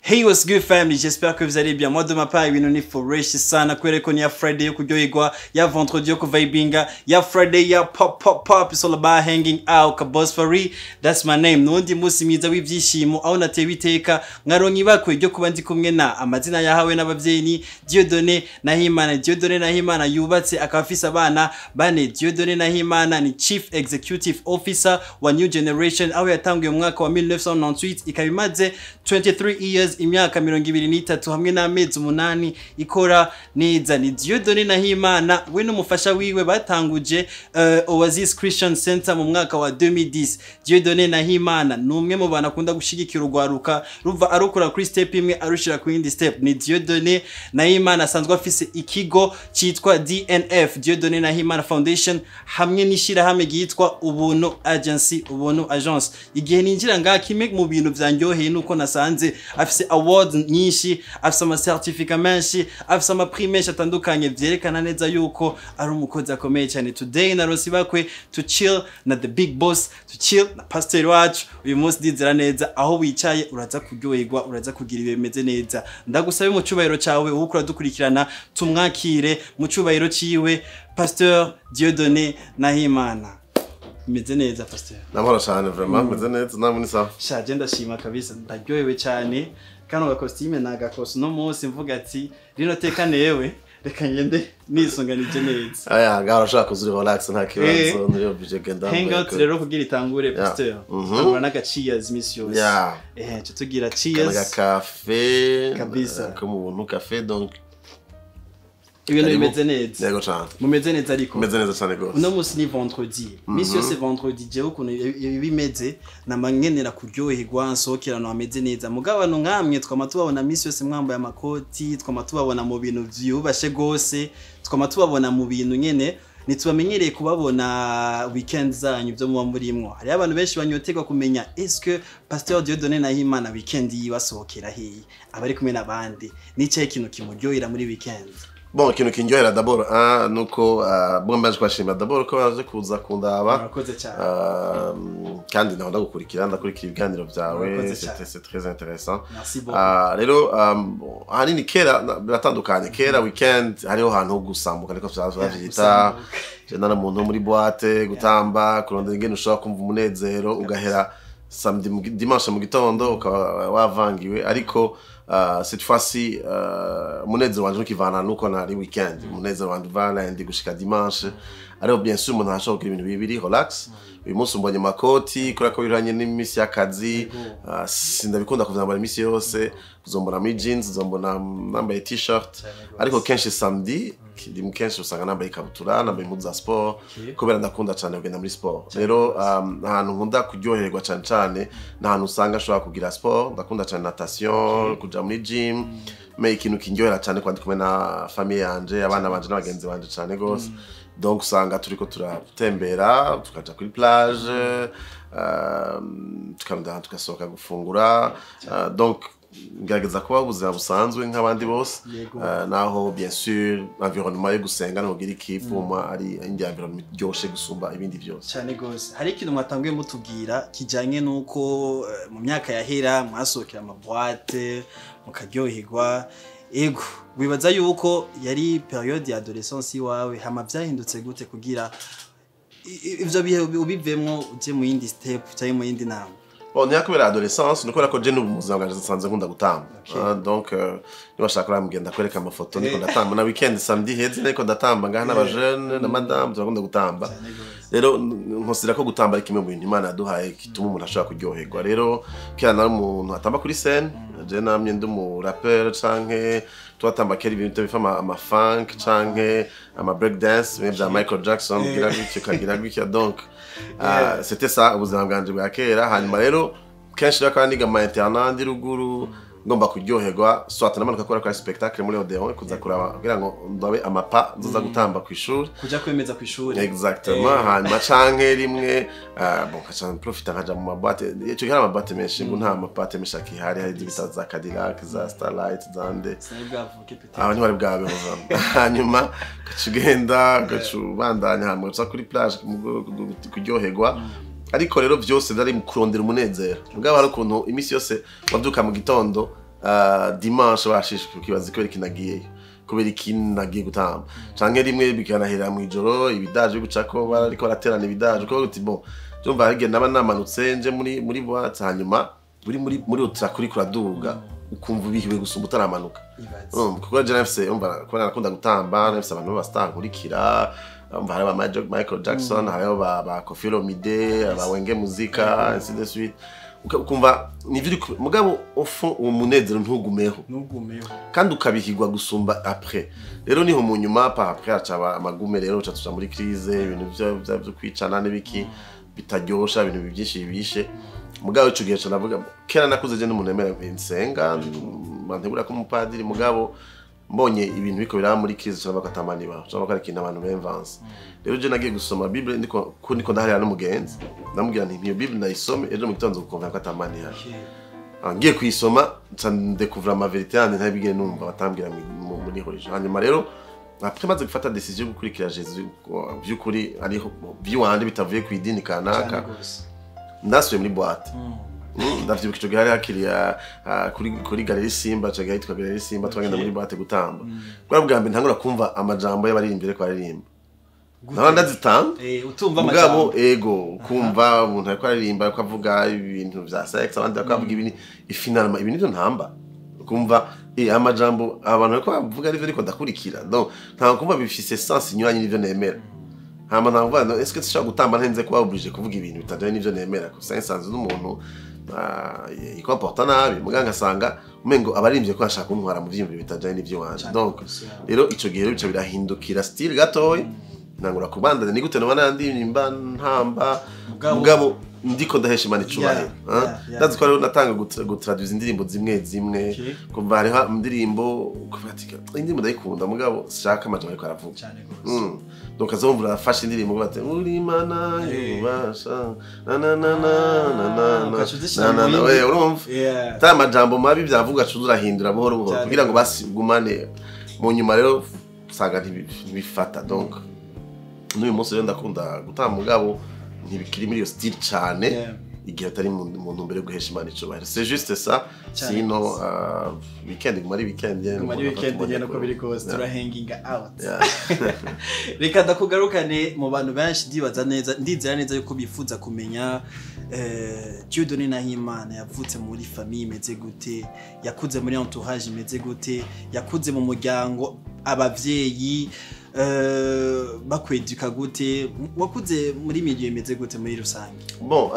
Hey, what's good family? J'espère que vous allez bien. Moi, de ma part, ibintu ni fresh sana, kubera ko ni ya Friday yo kuryoherwa, ya vendredi yo kuvibinga, ya Friday ya pop pop pop. It's all about hanging out. Kabos Fari, that's my name. Nundi musi mwiza w'ivyishimo aho natewe iteka nkaronka ibakwe ryo kuba ndi kumwe na amazina yahawe n'abavyeyi ni Dieudonné Nahimana. Dieudonné Nahimana yubatse, akaba afise abana bane. Dieudonné Nahimana ni Chief Executive Officer wa New Generation, aho yatanguye mu mwaka wa 1998, ikaba imaze 23 years, imyaka 23 hamwe n'amezi 8 ikora neza. Ni Dieudonné Nahimana, we n'umufasha wiwe batanguje Oasis Christian Center mu mwaka wa 2010. Dieudonné Nahimana ni umwe mu bantu akunda gushigikira urwaruka, ruva arukura kuri step imwe arushira ku yindi step. Ni Dieudonné Nahimana asanzwe afise ikigo cyitwa DNF, Dieudonné Nahimana Foundation, hamwe n'ishirahamwe ryitwa Ubuntu Agency, Ubuntu Agence. Igihe ninjira ngaha, kimwe mu bintu vyanryoheye nuko nasanze afise awards nyinshi, afise ama certificat menshi, afise ama prix menshi atandukanye, vyerekana neza yuko ari umukozi akomeye cyane. Today naronse ibakwe to chill na the big boss, to chill na pasteur wacu uyu munsi. Ndizera neza aho wicaye uraza kuryoherwa, uraza kugira ibihe bimeze neza. Ndagusabe mu cubahiro cawe, uwo uradukurikirana, tumwakire mu cubahiro ciwe, Pasteur Dieudonné Nahimana. Meze neza, pasteur? Namahoro cyane vraiment, meze neza, namwe ni sawa? Shaje, ndashima kabisa, ndaryohewe cyane. Kano gakositime ni agakosi uno munsi mvuga ati rino teka newe reka ngende nisunganije neza. Aya ngaho urashaka kuza uri relax, nta kibazo, nturi obligé genda. Hangout rero kugira itangure, pasteur, tangura n'aga cheers misi yose. Cyo tugira cheers. Kana café. Kabisa. Ko mu buntu café donc. Ibintu Karibu. bimeze neza? Yego cyane. Mumeze neza ariko? Meze neza cyane rwose. Uno munsi ni vendredi, misi yose vendredi jewe ukuntu iba imeze nama nkenera kuryoherwa, nsohokera ahantu hameze neza. Mugabo abantu nkamwe twama tubabona misi yose mwambaye amakoti, twama tubabona mu bintu vyubashe gose, twama tubabona mu bintu nyene ntitubamenyereye kubabona. Weekend zanyu, ibyo muba murimwo, hariho abantu benshi banyoterwa kumenya: est-ce que Pasteur Dieudonné Nahimana weekend yiwe asohokera hehe, aba ari kumwe n'abandi, n'icahe ikintu kimuryohera muri weekend? Bon, ikintu kindyohera d'abord un nuko bon, mbaje kubashimira d'abord ko baje kuza kundaba. Murakoze cyane. Kandi naho ndagukurikira, ndakurikira ibiganiro byawe. Murakoze cyane. C'est très intéressant. Merci beaucoup. Rero bon, ahanini kera biratandukanye. Kera weekend hariho ahantu ho gusambuka, niko bavyita. Gusambuka. Je nari umuntu wo muri boîte, gutamba, kurondera ingene ushobora kumva umunezero, ugahera samedi dimanche mu gitondo ukaba wavangiwe. Ariko cette fois-ci umunezero wanje ntukivana nuko nari weekend, umunezero wanje uva lundi gushika dimanche. Ariko bien sûr umuntu arashobora kugira ibintu bibiri relax. Uyu munsi umbonye makoti kubera ko biranye n'imisi y'akazi. Sindabikunda kuvyambara imisi yose. Uzombona muri jeans, uzombona nambaye t-shirt, ariko kenshi samedi rimwe kenshi usanga nambaye ikabutura, nambaye impuzu za sport, kubera ndakunda cyane kugenda muri sport. Rero ahantu nkunda kuryoherwa cyane cyane ni ahantu usanga nshobora kugira sport. Ndakunda cyane natation, kuja muri gym. Mais ikintu kindyohera cyane kuba ndi kumwe na famille yanje, abana banje n'abagenzi banje cyane gose. Donc usanga turiko turatembera, tukaja kuri plage, tukarondera tugasohoka gufungura. Donc ngerageza kuba ubuzima busanzwe nk'abandi bose. Naho bien sûr environnement yo gusenga no kugira ikipuma ari indi environnement iryoshe gusumba ibindi byose. Cyane gose. Hari ikintu mwatanguye mutubwira kijanye n'uko mu myaka yahera mwasohokera ama boîte mukaryoherwa. Ego, wibaza yuko yari période ya adolescence iwawe, hama vyahindutse gute kugira ivyo bihe ubivemwo uje mu yindi step cyangwa mu yindi nama? Bon, niya kubera adolescence, ni kubera ko je n'ubu mu buzima bwanje nsanzwe nkunda gutamba. Donc niba shaka uramugenda kwereka amafoto niko ndatamba na weekend, samedi heze niko ndatamba ngaha n'aba jeune na madame, turakunda gutamba. Cyane gose. Rero nkonsidera ko gutamba ari kimwe mu bintu Imana yaduhaye gituma umuntu ashobora kuryoherwa. Rero kera nari umuntu atamba kuri scène, je namye ndi umu rappeur canke twatamba kera ibintu bifa ama funk canke ama break dance, bimwe bya Michael Jackson, kugira gutyo kagira gutya. Donc c'était ça ubuzima bwanje bwa kera. Hanyuma rero kenshi rero akaba niga ama internat, ndi ruguru, ngomba kuryoherwa, soit namanuka kubera ko ari spectacle muri Odeon, kuza kuraba kugira ngo ndabe amapa nzoza gutamba ku ishuri. Kuja kwemeza ku ishuri. Exactement. Hanyuma canke rimwe bon, nkaca profita nkaja mu ma boîte. Ico gihe hari ama boîte menshi, ngo nta ma boîte menshi akihari, hari ibita za Cadillac, za Starlight, za nde. Sinari bwavuke peut-être. Aho ntibari bwabeho vraiment. Hanyuma ugaca ugenda, ugaca ubandanya, hanyuma ugaca kuri plage kuryoherwa. Ariko rero byose byari mu kurondera umunezero. Mugabo hari ukuntu iminsi yose wabyuka mu gitondo Dimanche bashishwe ukibaza kubera iki nagiyeyo, kubera iki nagiye gutamba, canke rimwe bikanahera mu ijoro ibidaje gucako bariko baraterana ibidaje, kuko uti bon, ndumva hari igihe naba namanutse nje muri boîte, hanyuma uri muri utra kuri kuraduga, ukumva ubihiwe gusumba utaramanuka. Ibaze. Urumva, kuko je nafise, umva, kubera nakunda gutamba, nafise abantu b'aba star nkurikira. Umva, hariho ba Michael Jackson, hariho ba Koffi Olomide, ba Wenge Muzika, ainsi de suite. Ukumva nivyo uri mugabo au fond uwo munezero ntugumeho. Ntugumeho. Kandi ukabihigwa gusumba après. Rero niho mu nyuma pa après acaba amagume, rero uca tuja muri crise, ibintu vyo kwicana n'ibiki bitaryosha, ibintu byinshi bibishe. Mugabo ico gihe navuga kera nakuze je n'umuntu emera nsenga, bantegura ko umupadiri, mugabo mbonye ibintu biko biraba muri crise, cyangwa bakamani ba cyangwa ko ikintu abantu bemvanse. Rero je nagiye gusoma Bible, ndiko ko ndiko ndaharira n'umugenzi, ndamubwira nti ntiyo Bible ndayisome ejo mu gitondo nzokumva ko atamani ihari. Ngiye kuyisoma nca ndekuvura ama vérité yandi ntabigire numva batambwira muri religion. Hanyuma rero après maze gufata décision yo gukurikira Jésus by'ukuri, ariho by'iwanje bitavuye ku idini kanaka, Cyane gose. ndasubiye muri boîte. Ndavyibuka ico gihe hari hakiri kuri Galerie Simba, ico gihe hitwa Galerie Simba, twagenda muri boîte gutamba. Bwa bwa mbere ntangura kumva amajambo y'abaririmbyi ariko baririmba, nkaba ndazitanga. Utumva mugabo amajambo. Ego, kumva umuntu ariko aririmba, ariko avuga ibintu vya sex, abandi bariko bavuga ibintu, finalement ibi nivyo ntamba, kumva amajambo abantu bariko bavuga arivyo ariko ndakurikira. Donc nta kumva bifise sens inyuranye n'ivyo nemera. Hama ntavuga no est-ce que dushobora gutamba ntenze kuba obligé kuvuga ibintu bitajanye n'ivyo nemera, ko nsanzwe n'umuntu yikomporta nabi, muganga ngasanga umengo abaririmbye ko bashaka kuntwara mu vyiyumviro bitajanye n'ivyo wanje. Cane Donc gose, yeah. rero ico gihe rero bica birahindukira style gatoya, ntangura kubandanya ni gute noba nandirimba ntamba, mugabo ndiko ndahesha Imana icubahiro. Ndazi ko rero natanga gutraduza indirimbo zimwe zimwe, kumva hariho indirimbo kuvuga ati indirimbo ndayikunda, mugabo sishaka amajambo ariko aravuga. Cane gose. Donc azumva urafashe indirimbo uvuga ati uri Imana yubasha na na na na na na na Ugaca uzishira na na mu na yindi. We urumva ata amajambo mabi byavuga, aca urahindura buhoro buhoro kugira ngo basigumane. Mu nyuma rero usanga ntibifata. Donc n'uyu munsi rero ndakunda gutanga, mugabo ntibikiri muri iyo style cane, igihe atari mu ntumbero yo guhesha Imana icubahiro. C'est juste ça. Cane Sinon gose. Weekend iguma ari weekend nyene, Guma ari umuntu afata weekend umwanya nyene uko biri kose, turahanginga out. Reka ndakugarukane mu bantu benshi, ndibaza neza, ndizera neza yuko bifuza kumenya Dieudonné Nahimana yavutse muri famille imeze gute, yakuze muri entourage imeze gute, yakuze mu muryango abavyeyi bakweduka gute, wakuze muri milieu imeze gute muri rusange? Bon,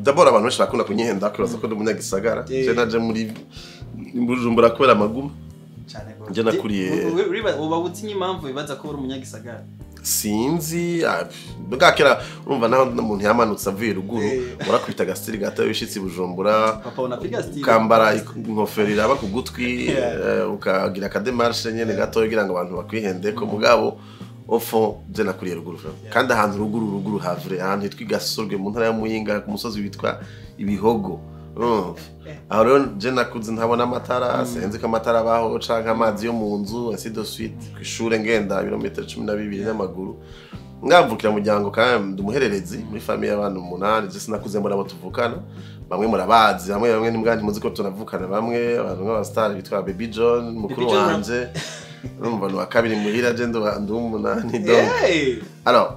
d'abord abantu benshi bakunda kunyihenda kwibaza ko ndi umunyagisagara. Je naje muri Bujumbura kubera amaguma. Cane gose. Nje nakuriye- Uba uzi impamvu bibaza ko uri umunyagisagara? Sinzi, bwa kera urumva naho umuntu yamanutse avuye ruguru, urakubita agasitiri gato wishitse i Bujumbura, Papa, unapiga style. ukambara inkofero iraba ku gutwi, ukagira akadémarche nyene gato kugira ngo abantu bakwihendeko. Mugabo au fond je nakuriye ruguru vraiment. Kandi ahantu ruguru ruguru havre, ahantu hitwa Igasorwe mu ntara ya Muyinga, ku musozi witwa Ibihogo. Urumva, aho rero je nakuze ntabona amatara, sinzi ko amatara abaho canke amazi yo mu nzu, ainsi de suite. Kw'ishure ngenda ibirometero 12 n'amaguru. Ngavukira mu muryango kandi ndi umuhererezi muri famille y'abantu umunani. Je sinakuze mbona abo tuvukana, bamwe murabazi, bamwe bamwe ntimbwa ntimuzi ko tunavukana, bamwe abantu nk'abastar bitwa Baby John, mukuru Baby John. wanje. Urumva ni uwa kabiri muhira, je ndi uw'umunani. Donc Hey! alors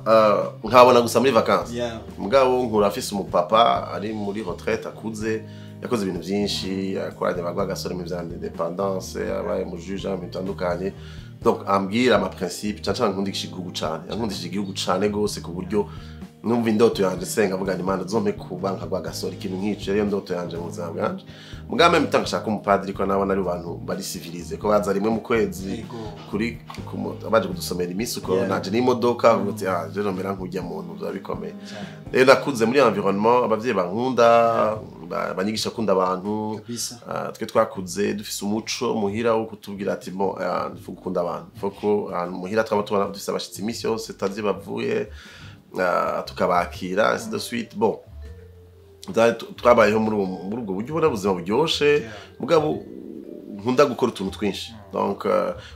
nkabona gusa muri vacances. Mugabo nkura afise umupapa ari muri retraite, akuze, yakoze ibintu byinshi, yakoranye ba Rwagasore mu vya indépendance, yabaye mu juge mu bitandukanye. Donc ambwira ama principe cyane cyane, nkundisha igihugu cane, yankundishije igihugu cane gose, ku buryo numva indoto yanje senga avuga nti Imana zompe kuba nka Rwagasore, ikintu nk'ico ariyo ndoto yanje mu buzima bwanje. Mugabo même temps nshaka umupadiri ko nabona ari abantu bari civilisé, ko baza rimwe mu kwezi kuri baje kudusomera imisi uko naje n'imodoka, uvuga uti ah je nomera nk'urya muntu biba bikomeye. Rero nakuze muri environnement abavyeyi bankunda, banyigisha kunda abantu. Twe twakuze dufise umuco muhira wo kutubwira ati bon, faut gukunda abantu, faut ko ahantu muhira twaba tubona dufise abashitsi imisi yose tutazi bavuye, tukabakira, ainsi de suite. Bon, twabayeho muri ubwo buryo, ubona ubuzima buryoshe. Mugabo nkunda gukora utuntu twinshi. Donc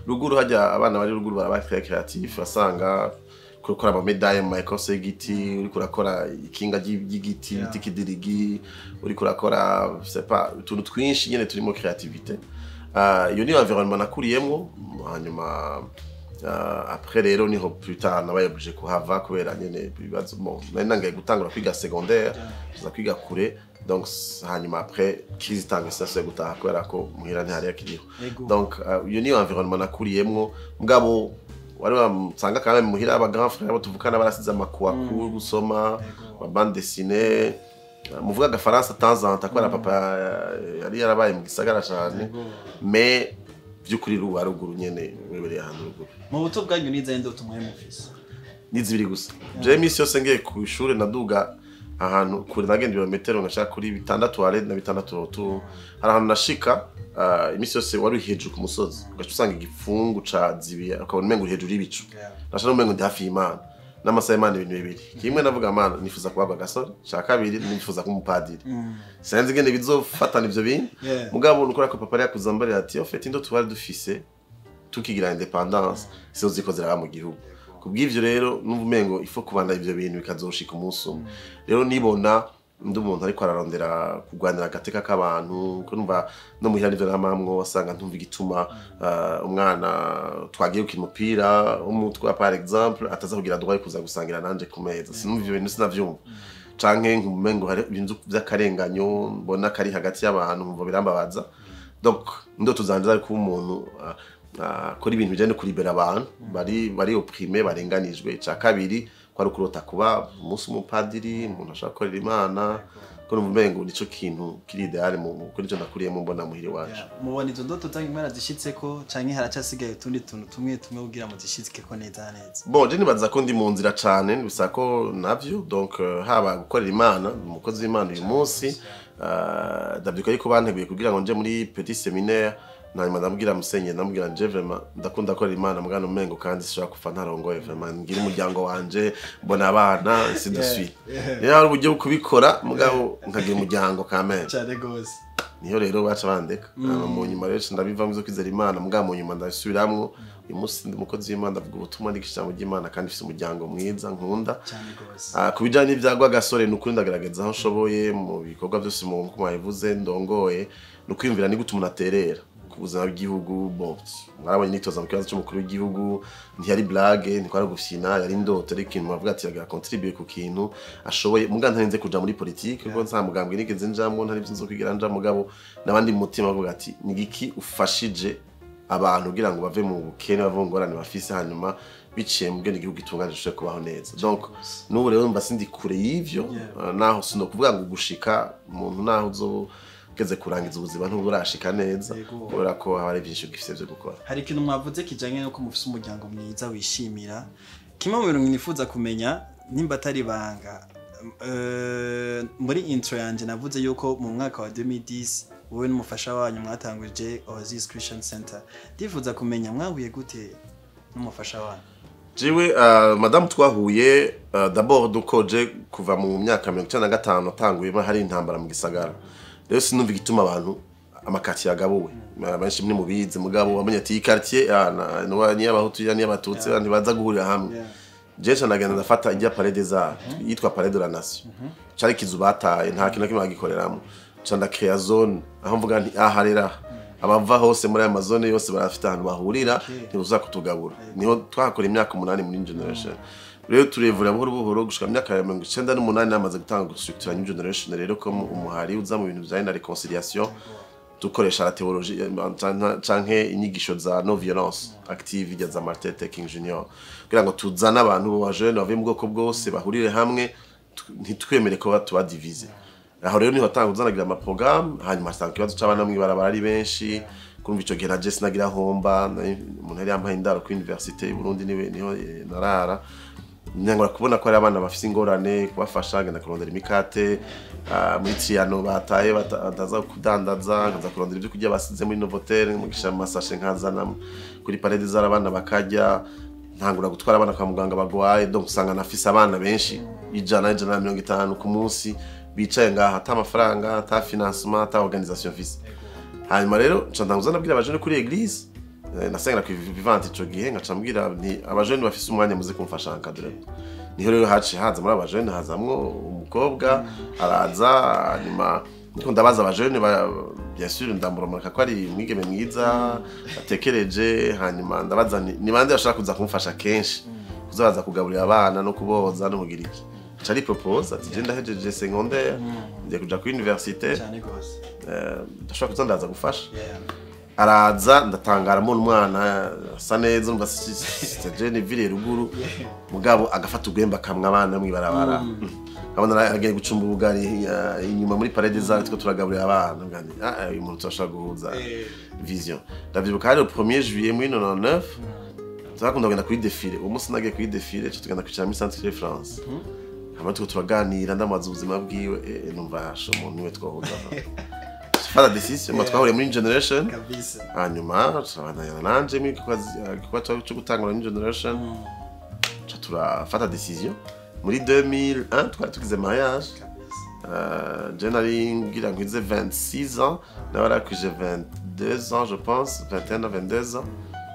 ruguru hajya abana bari ruguru baraba très créatif, basanga Gukora ama médailles mu ma écorce y'igiti, uriko urakora ikinga ry'igiti bita ikidirigi, uriko urakora, sais pas, utuntu twinshi nyene turimo créativité. Iyo niyo environnement nakuriyemwo. Hanyuma après rero niho plus tard nabaye obligé kuhava kubera nyene ibibazo. Bon, nari nangaye gutangura kwiga secondaire, tuza kwiga kure. Donc hanyuma après crise itanga, sinasubiye gutaha kubera ko muhira ntihari yakiriho. Donc iyo niyo environnement nakuriyemwo. Mugabo wari wasanga quand même muhira aba grand frère abo tuvukana barasize amakuaku gusoma ama bande dessinée, muvuga agafaransa temps en temps kubera papa yari yarabaye mu gisagara cane. Mais by'ukuri ruba ruguru nyene, wibereye ahantu ruguru. Mu buto bwanyu nizahe ndoto mwari mufise? Ni zibiri gusa. Jewe imisi yose ngiye ku ishuri naduga ahantu kure, nagenda ibirometero ngashaka kuri 6 aller na 6 retour. Hari ahantu nashika, imisi yose wari uri hejuru ku musozi, ugaca usanga igipfungu ca zibiya, ukabona umengo uri hejuru y'ibicu. Nasha n'umengo ndi hafi y'Imana n'amasaha y'Imana. Ibintu bibiri: kimwe navuga, Mana, nifuza kuba gasore; ca kabiri, nifuza kuba umupadiri. Sinzi ingene bizofatana ivyo bintu. Mugabo nukora ko papa yari yakuze ambarira ati: "En fait, indoto twari dufise tukigira indépendance sizo ziko ziraba mu gihugu." Kubw'ivyo rero numva umengo ifo kubanda ivyo bintu bikazoshika umunsi umwe. Rero nibona ndi umuntu ariko ararondera kurwanira agateka k'abantu, ko numva no muhira nivyo namamwo. Wasanga ntumva igituma umwana twagiye gukina umupira w'umutwe, par exemple, ataza kugira droit yo kuza gusangira nanje ku meza. Sinumva ivyo bintu, sinavyumva. Canke nkumengo hari ibintu vy'akarenganyo mbona kari hagati y'abantu, nkumva birambabaza. Donc indoto zanje zari kuba umuntu akora ibintu bijanye no kuribera abantu bari opprimés, barenganijwe. Ica kabiri kwari ukurota kuba umunsi umupadiri, umuntu ashaka gukorera Imana, ko numva umengo nico kintu kiri idéal mu kuri nico nakuriyemo mbona muhira iwacu. Yeah. Mubona izo ndoto zanyu mwarazishitseko canke haracasigaye utundi tuntu tumwe tumwe kugira ngo zishitseko neza neza? Bon, je nibaza ko ndi mu nzira cane, bisa ko navyo. Donc haba gukorera Imana, umukozi w'Imana uyu munsi, ndavyuka yuko banteguye kugira ngo nje muri petit séminaire. Hanyuma ndabwira musenyeri, ndamubwira: "Nje vraiment ndakunda gukorera Imana, mugana umengo kandi sinshobora kufa ntarongoye. Vraiment ngira umuryango wanje, mbona abana, ainsi de suite." Rero hari uburyo bwo kubikora, mugabo nkagira umuryango quand même. Cane gose. Niyo rero baca bandeka. Hama mu nyuma rero ndabivamo ivyo kwizera Imana, mugabo mu nyuma ndabisubiramwo. Uyu munsi ndi umukozi w'Imana, ndavuga ubutumwa, ndigisha ijambo ry'Imana, kandi mfise umuryango mwiza nkunda. Cane gose. Ku bijanye n'ivya gasore, ni ukuri ndagerageza aho nshoboye mu bikorwa byose mu nkuko mwabivuze ndongoye, ni ukwiyumvira ni gute umuntu aterera ku buzima bw'igihugu. Bon, mwarabonye nitoza mu kibazo c'umukuru w'igihugu, ntiyari blague, ntikwari gufyina, yari indoto, ari ikintu bavuga ati yagira contribuer ku kintu ashoboye. Muga ntarinze kuja muri politike kuko nta mugambwe nigeze njamwo, ntari ivyo nzokwigira nja. Mugabo n'abandi mu mutima bavuga ati: "Ni igiki ufashije abantu kugira ngo bave mu bukene, bave mu ngorane bafise, hanyuma biciye mu bwene igihugu gitunganije gishobore kubaho neza?" Donc n'ubu rero mba sindi kure y'ivyo. Naho sino kuvuga ngo gushika umuntu, naho uzo ugeze kurangiza ubuzima ntuburashika neza, kubera ko haba hari byinshi ugifise vyo gukora. Hari ikintu mwavuze kijanye nuko mufise umuryango mwiza wishimira. Kimwe mu bintu nifuza kumenya, nimba atari ibanga, muri intro yanje navuze yuko mu mwaka wa 2010 wowe n'umufasha wanyu mwatanguje Oasis Christian Center. Ndifuza kumenya mwahuye gute n'umufasha wanyu? Jewe madamu twahuye, d'abord duko je kuva mu myaka 95 atanguye hari intambara mu gisagara. Rero sinumva igituma abantu ama quartier yagabuwe. Benshi muri mubizi, mugabo wamenye ati iyi quartier ni y'abahutu, ni y'abatutsi, ntibaza guhurira hamwe. Je ndagenda ndafata ijya Palais des Arts, yitwa Palais de la Nation, cari kizu bataye, nta kintu na kimwe bagikoreramo. Ca ndakrea zone aho mvuga nti: "Aha rero abava hose muri aya ma zone yose barafite ahantu bahurira, ntibuza kutugabura." Niho twahakora imyaka 8 muri Generation. Rero turevura buhoro buhoro gushika mu myaka ya 98, namaze gutanga gustructura New Generation rero ko umuhari uza mu bintu bijanye na réconciliation, dukoresha la théologie canke inyigisho za non violence active ijya za Martin Luther King Jr, kugira ngo tuzane abantu ba jeune bavuye mu bwoko bwose bahurire hamwe, ntitwemere ko tuba divisé. Aho rero niho hatanga uzanagira ama programme. Hanyuma hasanga ikibazo c'abana mw'ibarabara ari benshi. Kumva ico gihe na je sinagira homba, umuntu yari yampaye indaro kuri université y'u Burundi, niwe niho narara. Nyangura kubona ko hari abana bafise ingorane, kubafasha, ngenda kurondera imikate muri Triano bataye bataza kudandaza, nkaza kurondera ibyo kurya basize muri Novotel, mugisha mu masashe, nkazana kuri Palais des Arts, abana bakarya. Ntangura gutwara abana kwa muganga bagwaye. Donc usanga nafise abana benshi, 100, 150 ku munsi, bicaye ngaha ata amafaranga, ata financement, ata organisation mfise. Hanyuma rero nca ndanguza nabwira abajene kuri église. Nasengera ku Vivante ico gihe, nkaca mbwira nti abajene bafise umwanya muze kumfasha encadrement. Niho rero haciye haza muri abajene, hazamwo umukobwa araza. Hanyuma niko ndabaza abajene bien sûr ndamuromaka ko ari umwigeme mwiza atekereje. Hanyuma ndabaza ni bande bashaka kuza kumfasha kenshi, kuza baza kugaburira abana no kuboza no kugira iki. Aca ari propose ati: "Je ndahejeje secondaire, ngiye kuja kuri université, Cyane gose. Ndashobora kuza ndaza gufasha." Araza, ndatangara mbona umwana asa neza, umva je niviriye ruguru, mugabo agafata ugwemba akamwa abana mw'ibarabara, nkabona agiye gucumba ubugari inyuma muri Palais des Arts, two turagaburira abana. Mvuga nti: "Ah, uyu muntu turashobora guhuza vision." Ndavyibuka hari le 1er juillet muri 99, turakunda kugenda kuri défilé. Uwo munsi nagiye kuri défilé, ca tugenda kwicara muri Centre de France, hama turiko turaganira, ndamubaza ubuzima bwiwe, numva asha umuntu niwe twahuza. Fata décision, twahuriye muri Generation. Hanyuma turabandanya nanje muri igikorwa cyo gutangura New Generation, ca turafata décision. Muri 2001 twari tugize mariage. Je nari ngira nkwize 26 ans, nawe yarakwije 22 ans, je pense 21 à 22 ans.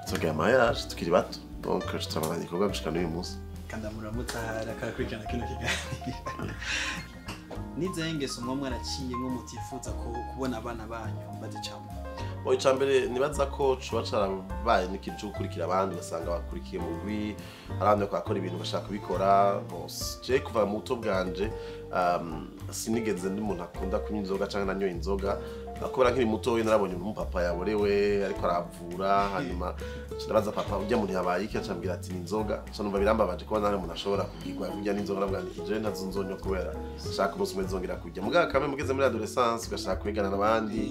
Tugira mariage tukiri bato, donc turabandanya igikorwa gushika n'uyu munsi. Kandi muramutse ahari akakurikirana kino kiganiro. Nizahe ngeso mwa mwaraciyemwo mutifuza ko kubona abana banyu bazicamo? Bo, icambere nibaza ko cuba carabaye n'ikintu cyo gukurikira abandi, ugasanga bakurikiye mugwi, abandi bakora ibintu bashaka kubikora. Bon, je kuva mu buto bwanje sinigeze ndi umuntu akunda kunywa inzoga canke nanyoye inzoga. Kubera nkiri muto narabonye umupapa yaborewe ariko aravura, hanyuma nca ndabaza papa: "Urya muntu yabaye iki?" Aca ambwira ati: "Ni inzoga." Nca numva birambabaje kuba nari umuntu ashobora kugirwa kurya n'inzoga. Ndavuga nti: "Je ntazo nzonywa kubera nshaka umunsi umwe nzongera kurya." Mugabo kamwe mugeze muri adolescence ugashaka kwigana n'abandi,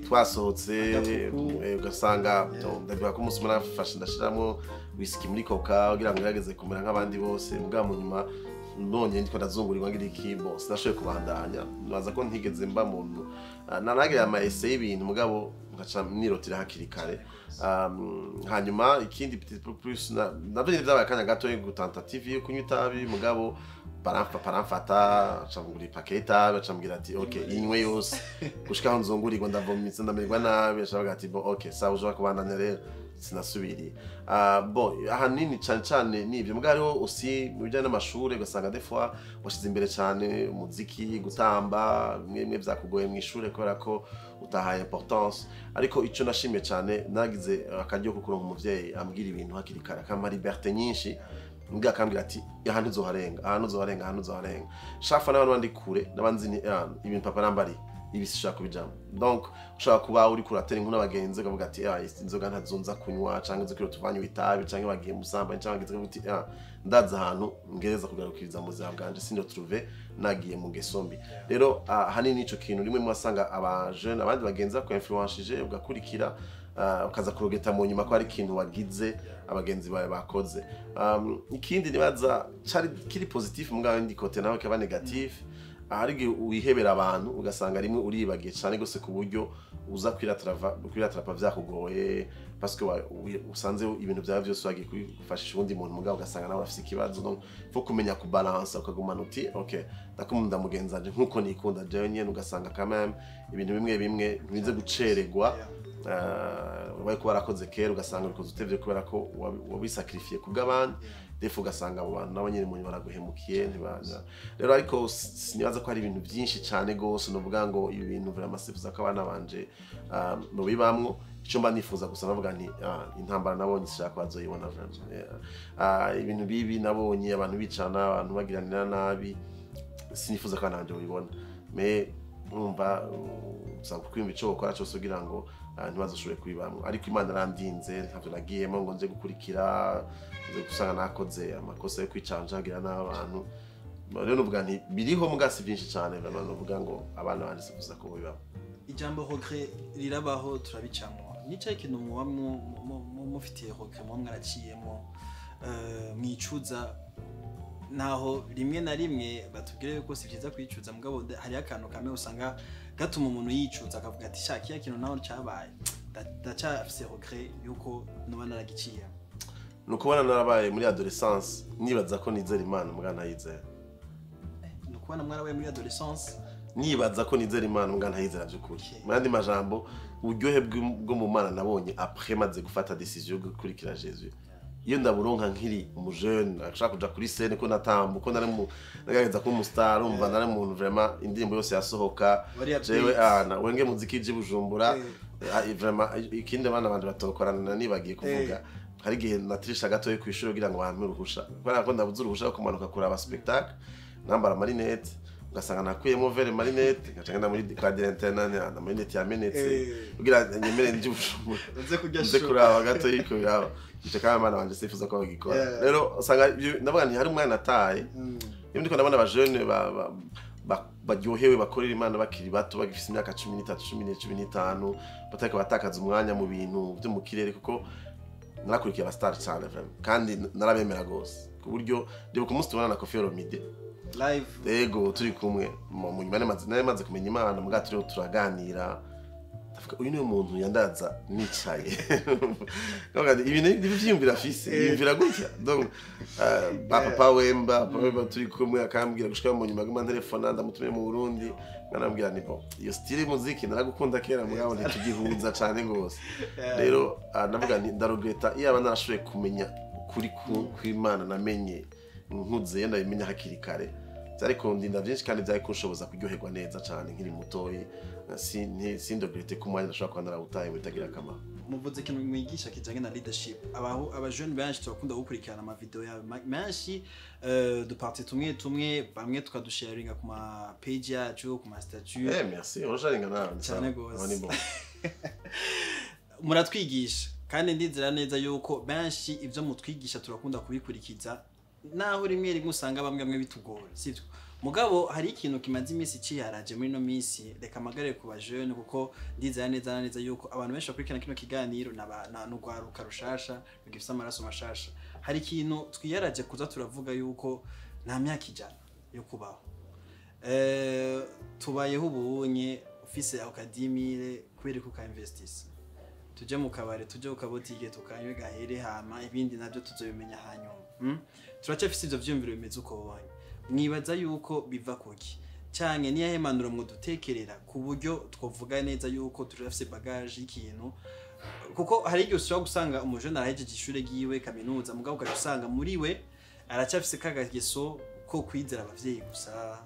twasohotse, Agatuku. Ugasanga ndabibuka ko umunsi umwe nafashe ndashiramo whisky muri Coca kugira ngo ngerageze kumera nk'abandi bose. Mugabo mu nyuma nonye ndiko ndazungurirwa ngira iki, bon, sinashoboye kubandanya. Nibaza ko ntigeze mba muntu. Naragira ama essais y'ibintu, mugabo nkaca nirotira hakiri kare. Hanyuma ikindi petit peu plus navyo nyene vyabaye akanya gato, tentative yo kunywa itabi, mugabo baramfata, aca ngura ipake y'itabi, aca ambwira ati: "Ok, inywe yose." Gushika aho nzungurirwa, ndavomitse, ndamererwa nabi, aca avuga ati: "Bon, ok, sawa, ushobora kubandanya." Rero sinasubiriye. Bon, ahanini cane cane nivyo. Mugabo hariho aussi mu bijanye n'amashure, ugasanga des fois washize imbere cane umuziki, gutamba, bimwe bimwe vyakugoye mw'ishure kubera ko utahaye importance. Ariko ico nashimye cane, nagize akaryo ko kuronka umuvyeyi ambwira ibintu hakiri kare, akampa liberté nyinshi, mbwa akambwira ati: "Ahantu uzoharenga, ahantu uzoharenga, ahantu uzoharenga." Chaque fois n'abantu bandi kure n'abanzi ni ibintu papa nambari ibi sishaka kubijamo. Donc ushobora kuba uri kuratera inkuru n'abagenzi, ukavuga ati: "Ah, inzoga ntazonza kunywa," canke nzi ko tuvanywa itabi, canke bagiye musamba, canke bagize uti: "Ah, ndaza ahantu ngereza kugarukiriza mu buzima bwanje, sindo trouve nagiye mu ngeso mbi." Rero ahanini ico kintu rimwe mwasanga aba jeune, abandi bagenzi baku influencije, ugakurikira, ukaza kurogeta mu nyuma ko hari ikintu wagize abagenzi bawe bakoze. Ikindi nibaza cari kiri positif, mugabo indi côté nawe kaba négatif, ahari igihe wihebera abantu, ugasanga rimwe uribagiye cyane gose ku buryo uza kwiratrapa vyakugoye, parce que usanze ibintu byawe byose wagiye kubifashisha uwundi muntu, mugabo ugasanga nawe afise ikibazo. Donc faut kumenya kubalansa, ukagumana uti: "Ok, ndakunda mugenzi wanje nkuko nikunda jewe nyene." Ugasanga quand même ibintu bimwe bimwe ntibize guceregwa, wabaye ko warakoze kera, ugasanga ubikoze utevye kubera ko wabisacrifiye kubw'abandi. Des fois ugasanga abo bantu nabo nyene mu nyuma baraguhemukiye. Rero ariko sinibaza ko hari ibintu byinshi cyane gose novuga ngo ibi bintu vraiment sifuza ko abana banje bobibamwo. Icyo mba nifuza gusa, navuga nti intambara nabonye sishaka ko bazoyibona vraiment. Yeah. Ibintu bibi nabonye, abantu bicana, abantu bagiranira nabi, sinifuza ko abana banje babibona. Mais numva usanga kwiyumva ico wokora cyose kugira ngo ntibazoshobore kubibamwo. Ariko Imana yarandinze, ntavyo nagiyemo ngo nze gukurikira, nze gusanga nakoze amakosa yo kwicanja ngira n'abantu. Rero nuvuga nti biriho muga si byinshi cyane vraiment nuvuga ngo abana banje sifuza ko bibamo. Ijambo regret rirabaho, turabicamo. Nicaye ikintu muba mufitiye regret, muba mwaraciyemo, mwicuza, naho rimwe na rimwe batubwira yuko si byiza kwicuza, mugabo hariho akantu kamwe usanga gatuma umuntu yicuza, akavuga ati: "Sha, kiya kintu naho cyabaye, ndacyafise regret yuko noba naragiciyemo." Ni ukubona narabaye muri adolescence nibaza ko nizera Imana, muga ntayizera. Ni ukubona mwarabaye muri adolescence Nibaza ko nizera Imana, mbwa ntayizera by'ukuri. Mu yandi majambo, uburyohe bwo mu Mana nabonye après maze gufata décision yo gukurikira Jésus, iyo ndaburonka nkiri umujeune ashaka kuja kuri scène, ko natamba, ko nari mu nagerageza kuba umustar. Umva, nari umuntu vraiment indirimbo yose yasohoka Wari update. Jewe ana wenge muziki je Bujumbura. Vraiment, ikindi abana bandi batokorana nibagiye kuvuga, hari igihe natirisha gatoye ku ishuri kugira ngo bampe uruhusha, kubera ko ndabuze uruhusha rwo kumanuka kuraba spectacle, nambara amarinete, ugasanga nakuyemo verres, marinete, ngaca ngenda muri kwa directeur, na marinete yamenetse, kugira nyemere nje Bujumbura Uze kurya nze show. Kuraba gato yiko biraba ico, kandi abana banje sifuza ko bagikora. Rero usanga ndavuga nti hari umwana nataye. Iyo ndiko ndabona abajene baryohewe, bakorera Imana bakiri bato, bagifise imyaka 13, 14, 15, batariko batakaza umwanya mu bintu vyo mu kirere, kuko narakurikiye abastar cyane vraiment, kandi narabemera gose, ku buryo ndibuka umunsi tubona na Koffi Olomide Live. Ego, turi kumwe mu nyuma nari maze kumenya Imana, muga turiho turaganira, ndavuga: "Uyu niwe muntu yandaza nicaye." Ndavuga nti, ibi ni ivyiyumviro afise, yiyumvira gutya. Donc ba Papa Wemba turi kumwe, akambwira gushika mu nyuma guma telefona, ndamutumiye mu Burundi, nkanambwira ni bon, iyo style muziki naragukunda kera, mugabo ntitugihuza cane gose. Rero ndavuga nti ndaregretta iyo aba narashoboye kumenya ukuri kw'Imana namenye nkuze, iyo ndabimenya hakiri kare byari kundinda byinshi, kandi byari kunshoboza kuryoherwa neza cyane nkiri mutoyi. Sindoregrette ko umwanya ndashobora kuba narawutaye mu bitagira akamaro. Muvuze ikintu mwigisha kijanye na leadership. Abaho abajene benshi turakunda gukurikirana amavideo yawe menshi, duparti tumwe tumwe, bamwe tukadusharinga ku ma page yacu, ku ma statut. Merci, urasharinga nawe. Cyane gose. Aho ni bon. Muratwigisha, kandi ndizera neza yuko benshi ibyo mutwigisha turakunda kubikurikiza, naho rimwe rimwe usanga bamwe bamwe bitugora, sibyo? Mugabo hari ikintu kimaze iminsi ciharaje muri ino minsi, reka amagare ku bajene, kuko ndizera neza na neza yuko abantu benshi bakurikirana kino kiganiro n'urwaruka rushasha rugifise amaraso mashasha. Hari ikintu twiyaraje kuza turavuga yuko nta myaka 100 yo kubaho. Tubayeho ubunye, ufise ako kadimire kubera ko ukainvestisa, tuje mu kabare, tuje ku kabotike, tukanywe gahere, hama ibindi nabyo tuzobimenya hanyuma. Turacyafise ivyo vyiyumviro bimeze uko bonye. Mwibaza yuko biva kuki, canke niyahe mpanuro mwodutekerera ku buryo twovuga neza yuko turafise bagage y'ikintu? Kuko hari igihe ushobora gusanga umujene arahejeje ishure ryiwe, kaminuza, mugabo ugaca usanga muri we aracyafise kagageso ko kwizera abavyeyi gusa.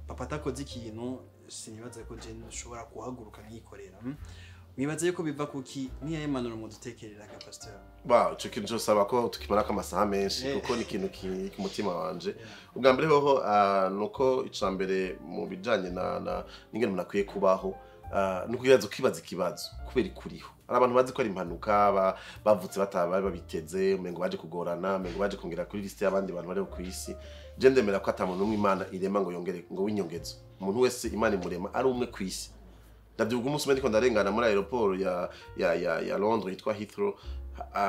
Papa atakoze ikintu, sinibaza ko je nshobora kuhaguruka nkikorera. Mwibaza yuko biva kuki? Niyahe mpanuro mwodutekerera ga pasteur? Ba, ico kintu cyosaba ko tukimarako amasaha menshi, kuko ni ikintu kiri ku mutima wanje. Ubwa mbere hoho, nuko ica mbere mu bijanye na n'ingene umuntu akwiye kubaho, ni ukugerageza ukibaza ikibazo kubera ikuriho. Hari abantu bazi ko ari impanuka, bavutse bataba babiteze, umengo baje kugorana, umengo baje kongera kuri liste y'abandi bantu bariho ku isi. Je ndemera ko ata muntu n'umwe Imana irema ngo yongere ngo w'inyongezo. Umuntu wese Imana imurema ari umwe ku isi. Ndavyibuka umunsi umwe ndiko ndarengana muri aéroport ya Londres yitwa Heathrow,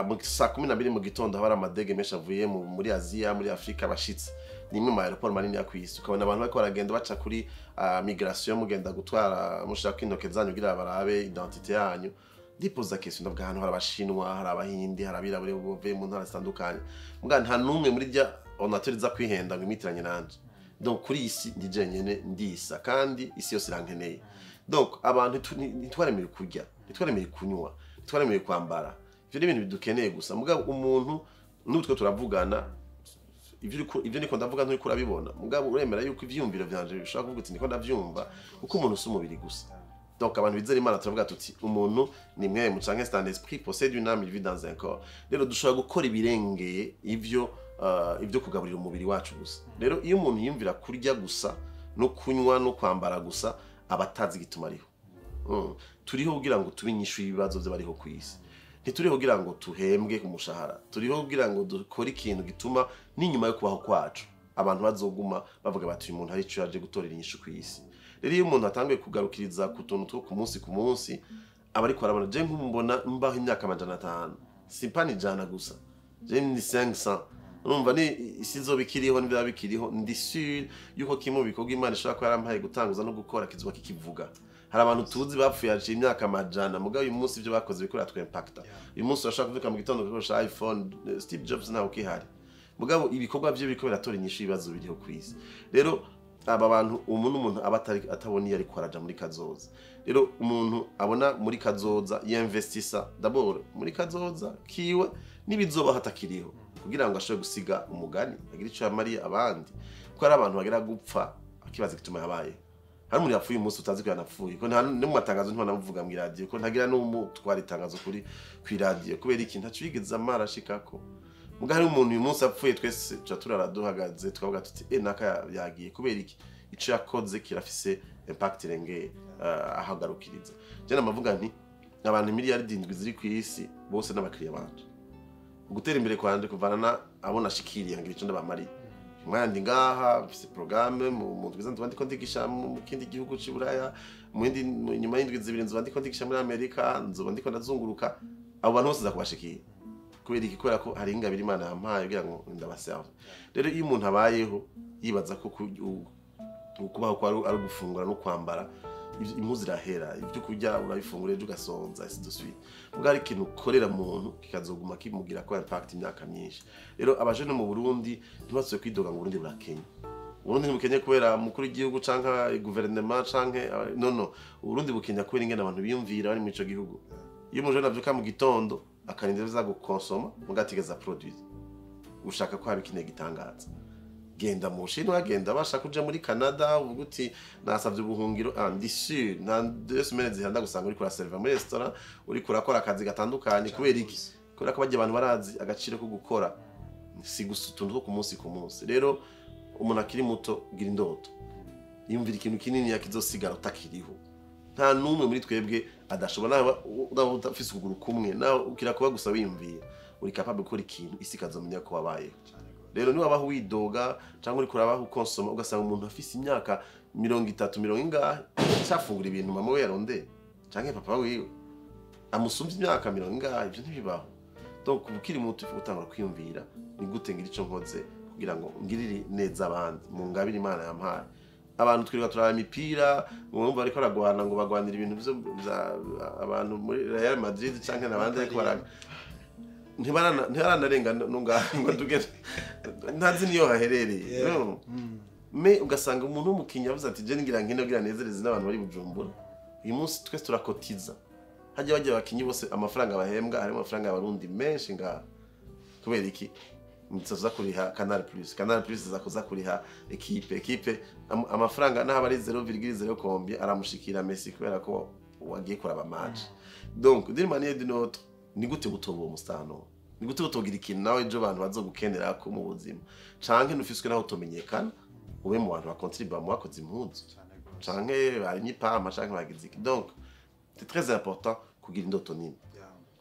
mu saa 12 mu gitondo, haba hari amadege menshi avuye muri Aziya, muri Afrika, abashitsi. Ni imwe mu aéroport manini ya kw'isi. Ukabona abantu bariko baragenda baca kuri migration, mugenda gutwara mushirako intoke zanyu kugira barabe identité yanyu. Ndipoza question, ndavuga: ahantu hari Abashinwa, hari Abahindi, hari abirabure bavuye mu ntara zitandukanye, muga nta n'umwe muri rya ordinateur iza kwihenda ngo imitiranye nanje. Donc kuri iyi si ndi jenyene, ndisa, kandi isi yose irankeneye. Donc abantu ntitwaremewe kurya, ntitwaremewe kunywa, ntitwaremewe kwambara. Ivyo ni ibintu bidukeneye gusa. Mugabo umuntu n'ubu twe turavugana, ivyo niko ndavuga nturiko urabibona, mugabo uremera yuko ivyiyumviro vyanje bishobora kuvuga uti niko ndavyumva, kuko umuntu si umubiri gusa. Donc abantu bizera Imana turavuga tuti umuntu ni mwemu canke c'est un esprit possède une âme, il vit dans un corps. Rero dushobora gukora ibirengeye ivyo kugaburira umubiri wacu gusa. Rero iyo umuntu yiyumvira kurya gusa no kunywa no kwambara gusa, aba atazi igituma ariho. Turiho kugira ngo tube inyishu y'ibibazo by'abariho ku isi. Ntituriho kugira ngo tuhembwe ku mushahara, turiho kugira ngo dukore ikintu gituma n'inyuma yo kubaho kwacu abantu bazoguma bavuga bati: "Uyu muntu hari icyo yaje gutorera inyishu ku isi." Rero iyo umuntu atanguye kugarukiriza ku tuntu two ku munsi ku munsi, aba ariko arabona. Je nk'ubu mbona mbaho imyaka 500, simpana 100 gusa, je ni 500. Urumva, ni isi izoba ikiriho, n'ibyaba bikiriho, ndi sûr yuko kimwe mu bikorwa Imana ishobora kuba yarampaye gutanguza no gukora kizoba kikivuga. Hari abantu tuzi bapfuye haciye imyaka amajana, mugabo uyu munsi ibyo bakoze biriko biratwempakta. Uyu munsi urashobora kuvyuka mu gitondo ugakoresha iPhone. Steve Jobs ntawe ukihari, mugabo ibikorwa vye biriko biratora inyishu y'ibibazo biriho ku isi. Rero Aba bantu, umuntu n'umuntu aba atabona iyo ariko araja muri kazoza. Rero umuntu abona muri kazoza yinvestisa d'abord muri kazoza kiwe n'ibizoba hatakiriho, kugira ngo ashobore gusiga umugani, agire ico yamariye abandi, kuko hari abantu bagera gupfa akibaza igituma yabaye. Hari umuntu yapfuye umunsi utazi ko yanapfuye, ko nta no mu matangazo ntibanamuvuga mu iradiyo, ko ntagira n'umutwara itangazo kuri kw'iradiyo. Kubera iki? Ntaco yigeze amara ashikako. Muga hari umuntu uyu munsi apfuye, twese tuca turara duhagaze, tukavuga tuti: "E, naka yagiye." Kubera iki? Ico yakoze kirafise impact irengeye ahagarukiriza. Je namavuga nti abantu 7 miliyari ziri ku isi bose n'abakiriya banje. Gutera imbere kwanje kuvana na abo nashikiriye, ngira ico ndabamariye. Umwanya ndi ngaha, mfise programme mu ndwi nzoba ndiko ndigisha mu kindi gihugu c'i Buraya, mu yindi nyuma y'indwi 2 nzoba ndiko ndigisha muri Amerika, nzoba ndiko ndazunguruka. Abo bantu bose nza kubashikira. Kubera iki? Kubera ko hari ingabire Imana yampaye kugira ngo ndabaserve. Rero iyo umuntu abayeho yibaza ko kubaho ko ari ugufungura no kwambara, impuzu irahera, ibyo kurya urabifungura ejo ugasonza, ainsi de suite. Muga hari ikintu ukorera muntu kikazoguma kimugira ko impact imyaka myinshi. Rero abajene mu Burundi ntibasuye kwidoga ngo Burundi burakenya. Uburundi ntibukenye kubera umukuru w'igihugu canke guverinema canke no, Uburundi bukenya kubera ingene abantu biyumvira bari muri ico gihugu. Iyo umujene avyuka mu gitondo akarinda biza gukonsoma, muga atigeze produire, ushaka ko haba ikintu gitangaza, genda mu Bushinwa, genda bashaka kuja muri Canada, uvuga uti nasavye ubuhungiro, ah, ndi sûr nta 2 semaines zihanda gusanga uriko uraserva muri restaurant, uriko urakora akazi gatandukanye. Kubera iki? Kubera ko barya abantu barazi agaciro ko gukora, si gusa utuntu two ku munsi ku munsi. Rero umuntu akiri muto, gira indoto, yumvira ikintu kinini yakizosigara utakiriho. Nta n'umwe muri twebwe adashobora. Nawe nawe udafise ukuguru kumwe, nawe ukira kuba gusa wiyumviye, uri capable gukora ikintu isi ikazomenya ko wabayeho. Rero niba wabaho widoga cyangwa uriko urabaho ukonsoma, ugasanga umuntu afise imyaka 30, mirongo ingahe, cyafungura ibintu mama we yarondeye canke papa wiwe amusumvye imyaka mirongo ingahe, ivyo ntibibaho. Donc kuva ukiri muto utangura kwiyumvira: ni gute ngira ico nkoze kugira ngo ngirire neza abandi mu ngabire Imana yampaye? Abantu twirirwa turaba imipira, mwumva bariko baragwana ngo bagwanira ibintu vyo abantu muri Real Madrid canke n'abandi, ariko ntibaranarenga nungaha ngo tugere, ntazi niyo haherereye. No. Me ugasanga umuntu w'umukinnyi avuze ati: "Je ngira nkine kugira nezereze n'abantu bari Bujumbura." Uyu munsi twese turakotiza hajya bajya abakinyi bose, amafaranga bahembwa harimo amafaranga y'abarundi menshi ngaha. Kubera iki? Tuza kuriha Canal Plus, Canal Plus iza kuza kuriha équipe amafaranga n'aho ari 0,0 combien aramushikira Messi, kubera ko wagiye kuraba match. Donc d'une manière d'une autre, ni gute gutoba uwo musano? Ni gute utogira ikintu nawe ejo abantu bazogukenera ko mu buzima, canke nufiswe naho utomenyekana, ube mu bantu bakontribuwa mu bakoze impuzu canke barimye ipampa canke bagize iki? Donc c'est très important kugira indoto nini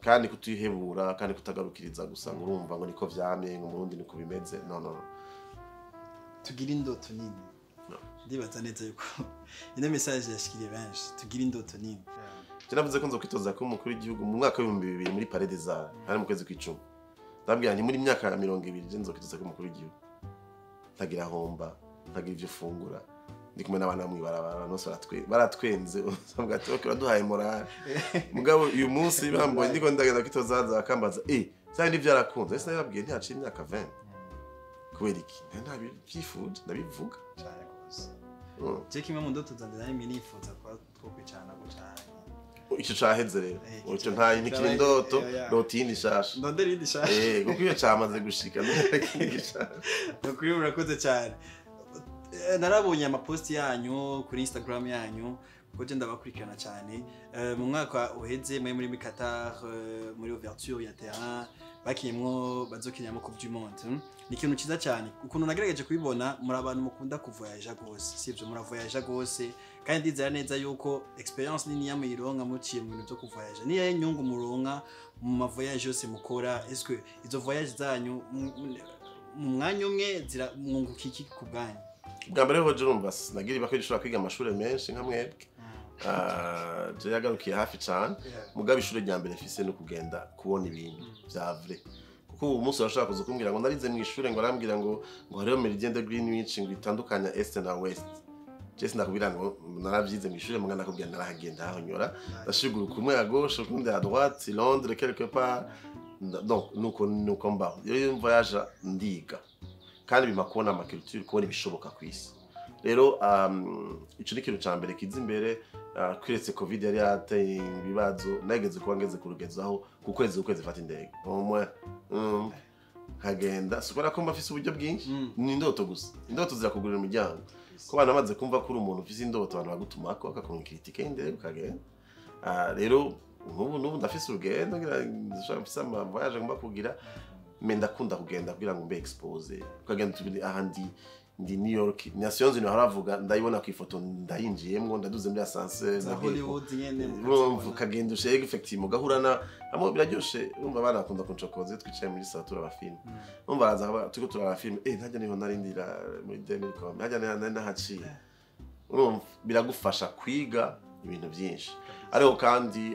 kandi kutihebura, kandi kutagarukiriza gusa ngo urumva ngo niko vyamye, ngo mu Burundi niko bimeze. No, no, no. Tugira indoto nini. No. Ndibaza neza yuko ino message yashikiriye benshi: tugira indoto nini. Je navuze ko nzokwitoza kuba umukuru w'igihugu mu mwaka w'2000 muri Palais des Arts, hari mu kwezi kw'icumi. Ndabwira nti muri myaka ya 20 je nzokwitoza kuba umukuru w'igihugu, ntagira homba, ntagira ivyo fungura, ndi kumwe n'abana mw'ibarabara. Abantu bose baratwenze, bavuga ati: "Okay, uraduhaye morale." Mugabo uyu munsi bambonye ndiko ndagenda kwitoza, haza bakambaza: "Eh, vyari ntivyarakunze?" Ese nababwiye ntihaciye imyaka 20? Kubera iki? Nari nabivyifuje, ndabivuga. Cyane rwose. Je kimwe mu ndoto zanjye nari nifuza kuba twokwicarana gucanye. Ico caheze rero. Ico ico nta ntikiri indoto. Rota iyindi shasha. Ndondera iyindi shasha. Kuko iyo camaze gushika, ndondera ikindi gishasha. Ni ukuri murakoze cyane. Narabonye amaposti yanyu kuri Instagram yanyu, kuko je ndabakurikirana cyane. Mu mwaka uheze muri Qatar, muri ouverture ya terrain bakiyemwo bazokiniramo Coupe du Monde, Ni ikintu cyiza cyane ukuntu nagerageje kubibona. Muri abantu mukunda kuvoyaja gose, sivyo? Muravoyaja gose, kandi ndizera neza yuko experience nini muyironka muciye mu bintu byo kuvoyaja. Niyo nyungu muronka mu mavoyage yose mukora? Est-ce que izo voyage zanyu mu mwanya umwe mwunguka iki ku bwanyu? Bwa mbere hoje urumva sinagira ibako ishobora kwiga amashuri menshi nka mwebwe. Je yagarukiye hafi cane. Mugabo ishure rya mbere mfise no kugenda kubona ibintu vya vrai, kuko ubu munsi urashobora kuza kumbwira ngo narize mu ishure, ngo arambwira ngo hariho méridien de Greenwich ngo itandukanya est na ouest. Je sindakubwira ngo naravyize mu ishure, muga ndakubwira narahagenda, hahonyora, ndashiguruka umwe à gauche, ukundi à droite, Londres quelque part. Donc nuko mbaho. Iyo voyage ndiga kandi bimpa kubona amaculture, kubona ibishoboka ku isi. Rero ico ni ikintu ca mbere kiza imbere. Kiretse COVID yari yateye ibibazo, nageze kuba ngeze ku rugezo aho ku kwezi ku kwezi mfata indege umwe, nkagenda. Si ukubera ko mba mfise uburyo bwinshi, ni indoto gusa. Indoto zirakugurira imiryango, ko abantu bamaze kumva ko uri umuntu ufise indoto, abantu bagutumako bakakurungikira itike y'indege ukagenda. Rero nk'ubu n'ubu ndafise urugendo, ngira ndashobora, mfise ama voyage ngomba kugira, mais ndakunda kugenda kugira ngo mbe exposé. Ukagenda tubiri aha, ndi New York, Nations Unies haravuga, ndayibona ku ifoto, ndayinjiyemwo, ndaduze muri ascenseur. Za Hollywood nyene. Urumva, ukagenda ushega, effectivement ugahura na hamwe, biraryoshe. Urumva, abana bakunda kuncokoza iyo twicaye muri salon turaba film. Urumva, araza akaba turiko turaba film: "Eh, ntajya niho narindira muri 2000, ntajya nari nahaciye." Urumva, biragufasha kwiga ibintu byinshi. Ariko kandi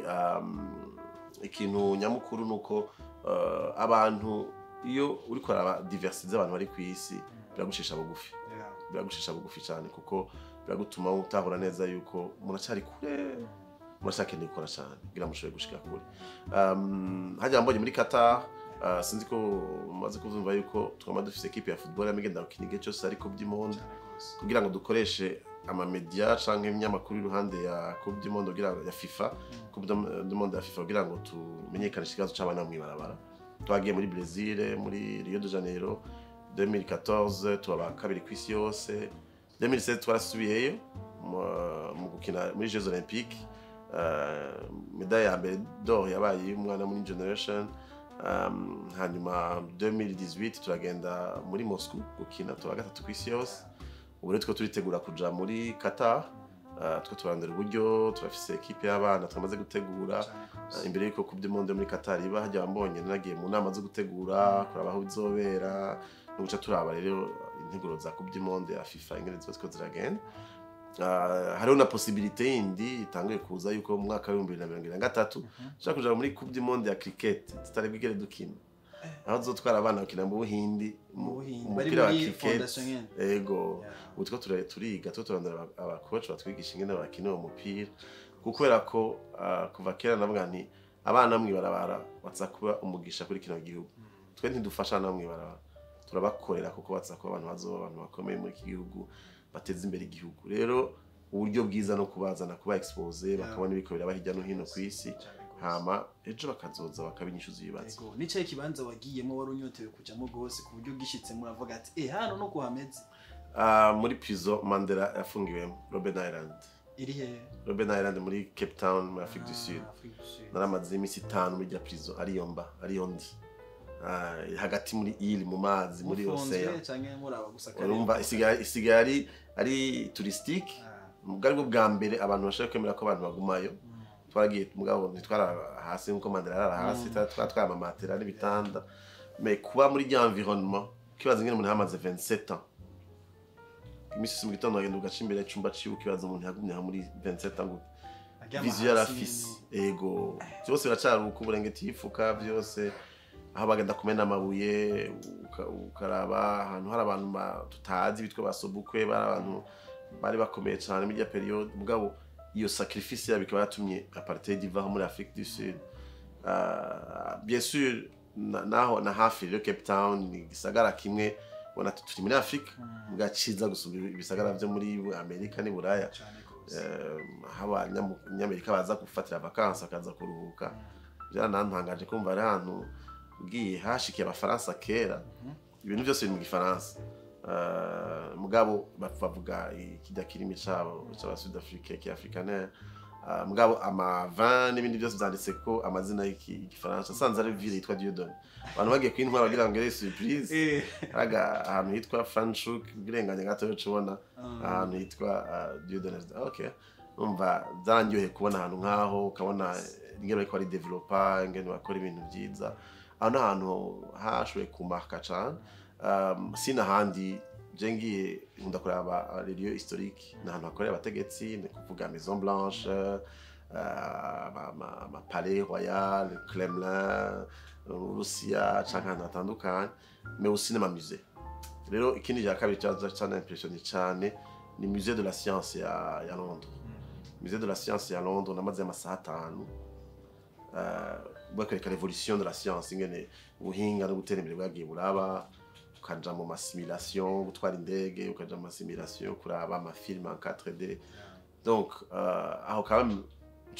ikintu nyamukuru ni uko abantu, iyo uriko uraraba diversité z'abantu bari ku isi, biragushisha bugufi. Biragushisha bugufi cyane, kuko biragutuma utahura neza yuko muracyari kure, muracyakeneye gukora cyane kugira ngo mushobore gushika kure. Hajya mbonye muri Qatar, sinzi ko mumaze kuvyumva yuko twama dufise équipe ya football yamigenda gukina igihe cyose ari Coupe du Monde, kugira ngo dukoreshe amamedia canke ibinyamakuru iruhande ya Coupe du Monde, kugira ya FIFA, Coupe du Monde ya FIFA, kugira ngo tumenyekanishe ikibazo c'abana mw'ibarabara. Twagiye muri Brazil, muri Rio de Janeiro 2014, tuba kabiri ku isi yose. 2016 twarasubiyeyo mu gukina muri Jeux Olympiques. Médaille ya mbere d'or yabaye iy'umwana muri generation. Hanyuma 2018 turagenda muri Moscou gukina, tuba gatatu ku isi yose. Ubu rero two turitegura kuja muri Qatar. Two turarondera uburyo, turafise équipe y'abana twamaze gutegura. Imbere y'uko Coupe du Monde muri Qatar iba, hajya mbonye nagiye mu nama zo gutegura, kuraba aho bizobera no guca turaba rero integuro za Coupe du Monde ya FIFA ingene ziba ziko ziragenda. Hariho na possibilité yindi itanguye kuza yuko mu mwaka wa 2023 dushobora kuja muri Coupe du Monde ya cricket tutari bwigere dukina, aho tuzotwara abana bakina mu Buhindi. Mu Buhindi. Bari umupira wa muri cricket. Fondation nyene. Ego. Ubu turiko turiga, turiko turarondera abacoach batwigisha ingene bakina uwo mupira, kubera ko kuva kera navuga nti abana mw'ibarabara baza kuba umugisha kuri kino gihugu. Twe ntidufasha abana mw'ibarabara, turabakorera, kuko baza kuba abantu bazoba abantu bakomeye muri iki gihugu, bateza imbere igihugu. Rero uburyo bwiza no kubazana, kuba expose, bakabona ibiko biraba hirya no hino ku isi, hama ejo bakazoza bakaba inyishu z'ibibazo. Yego, nicaye ikibanza wagiyemo wari unyotewe kujamo gose, ku buryo ugishitse muravuga ati: "Eh, hano no kuhameze"? Muri prison Mandela yafungiwemo, Robben Island. Iri he? Robben Island muri Cape Town, muri Afrique du Sud. Ah, Afrique du Sud. Naramaze iminsi 5 muri rya prison, ariyo mba, ariyo ndi. Hagati muri île, mu mazi, muri Mufunzwe océan. Canke muraba gusa kare? Urumva, isigaye ari touristique. Ubwo aribwo bwa mbere abantu bashobora kwemera ko abantu bagumayo. Twaragiye, mugabo ntitwara hasi nkuko Mandela yarara hasi, twara amamatera n'ibitanda. Mais kuba muri rya environnement, ukibaza ingene umuntu yamaze 27 ans. Iminsi yose mu gitondo wagenda ugaca imbere y'icumba ciwe, ukibaza umuntu yagumye aha muri 27 ans gute? Aryama Vision yari hasi afise. nyene. Ego, byose biracari uko, uburengeti yifuka byose, aho bagenda kumena amabuye, ukaraba ahantu hari abantu tutazi bitwa basobukwe, bari abantu bari bakomeye cyane muri irya période. Mugabo iyo sacrifice yabo ikaba yatumye apartheid ivaho muri Afrique du Sud. Bien sûr, naho na hafi rero Cape Town ni igisagara kimwe ubona turi muri Afrique mbwa ciza gusumba ibisagara vyo muri Amerika n'i Buraya. Cane gose. Aho abanyamerika baza gufatira vacances, bakaza kuruhuka. Byaranantangaje kumva ari ahantu ugiye hashikiye abafaransa kera, ibintu byose biri mu gifaransa. Mugabo bavuga ikijya kirimi cabo c'aba Sud Afrique, ki-afrikaner. Mugabo ama vin n'ibindi byose byanditse ko amazina y'igifaransa. Sanze ari ville yitwa Dieudonné, abantu bagiye kwintwara bagira ngo ari surprise. Haraga ahantu hitwa Franschhoek, ubwirenganye gato ucubona ahantu hitwa Dieudonné. Okay, umva, byarangiye kubona ahantu nk'aho, ukabona ingene bariko bari developa, ingene bakora ibintu byiza. Aho ni ahantu hashoboye kumarka cane. Sinahandi je ngiye, nkunda kuraba les lieux historiques, ni ahantu hakorera abategetsi, ni kuvuga Maison Blanche, ama palais royal, Kremlin, Uburusiya, canke ahantu hatandukanye, mais aussi n'ama musée. Rero ikindi cya kabiri cyaza impressionné cane ni musée de la science ya Londres. Musée de la science ya Londres, namaze amasaha 5, bakwereka l'évolution de la science, ingene ubuhinga no gutera imbere bwagiye buraba. Ukaja mu ma simulation, gutwara indege, ukaja mu ma simulation, kuraba ama film en 4D. Donc aho kaba